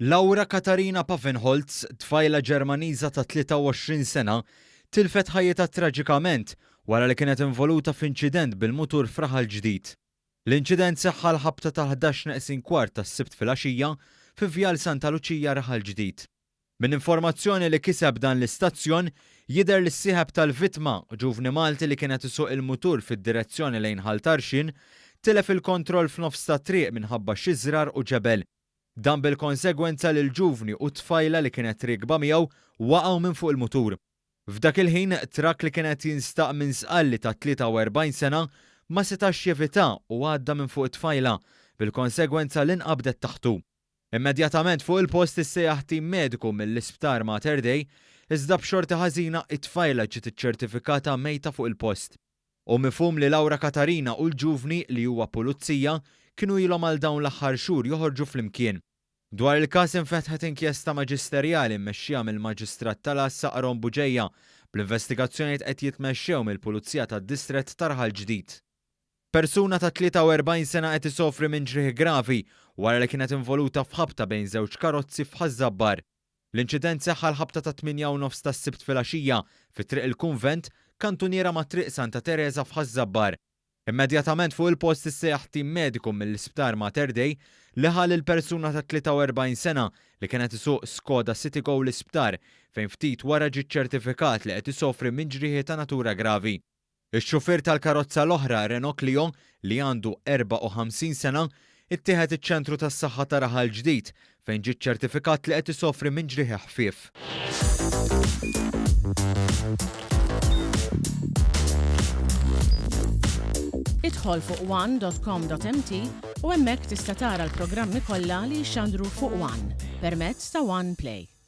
Laura Katharina Paffenholz, tfajla Ġermaniża ta' 23 sena, tilfet ħajjitha traġikament wara li kienet involuta f'inċident bil-mutur f'Raħal Ġdid. L-inċident seħħ għall-ħabta tal-11 neqsin kwart tas-Sibt filgħaxija fi Vjal Santa Luċija Raħal Ġdid. Minn informazzjoni li kiseb dan l-istazzjon, jidher li s-sieħeb tal-vittma, ġuvni Malti li kien qed isuq il-mutur fid-direzzjoni lejn Ħal Tarxien, tilef il-kontroll f'nofs tat-triq minħabba xi żrar u ġebel. Dan bil-konsegwenza li l-ġuvni u t-tfajla li kienet riekba miegħu waqgħu minn fuq il-mutur. F'dak il-ħin, trakk li kien qed jinstaq minn Sqalli ta' 43 sena ma setax jevita u għadda minn fuq it-tfajla, bil-konsegwenza li nqabdet taħtu. Immedjatament fuq il-post issejjaħ tim mediku mill-Isptar Mater Dei, iżda b'xorti ħażina it-tfajla ġiet iċċertifikata mejta fuq il-post. Hu mifhum li Laura Katarina u l-ġuvni, li huwa pulizija, kienu ilhom għal dawn l-aħħar xhur joħorġu flimkien. Dwar il-każ infetħet inkjesta maġisterjali mmexxija mill-Maġistrat tal-Għassa Aaron Bugeja, bl-investigazzjonijiet qed jitmexxew mill-Pulizija tad-Distrett ta' Raħal Ġdid. Persuna ta' 43 sena qed isofri minn ġrieħi gravi wara li kienet involuta f'ħabta bejn żewġ karozzi f'Ħaż-Żabbar. L-inċident seħħ għall-ħabta tat-tmienja u nofs tas-Sibt filgħaxija fi Triq il-Kunvent, kantuniera ma' Triq Santa Tereża f'Ħaż-Żabbar. Immedjatament fuq il-post issejjaħ tim mediku mill-Isptar Mater Dei li ħa lil persuna ta' 43 sena li kien qed isuq Skoda Citigo l-isptar fejn ftit wara ġie ċċertifikat li qed isofri minn ġrieħi ta' natura gravi. Ix-xufier tal-karozza l-oħra, Renault Clio, li għandu 54 sena, ittieħed iċ-Ċentru tas-Saħħa ta' Raħal Ġdid fejn ġie ċċertifikat li qed isofri minn ġrieħi ħfief. Idħol fuq one.com.mt u hemmhekk tista' tara l-programmi kollha li jixxandru fuq One permezz ta' One Play.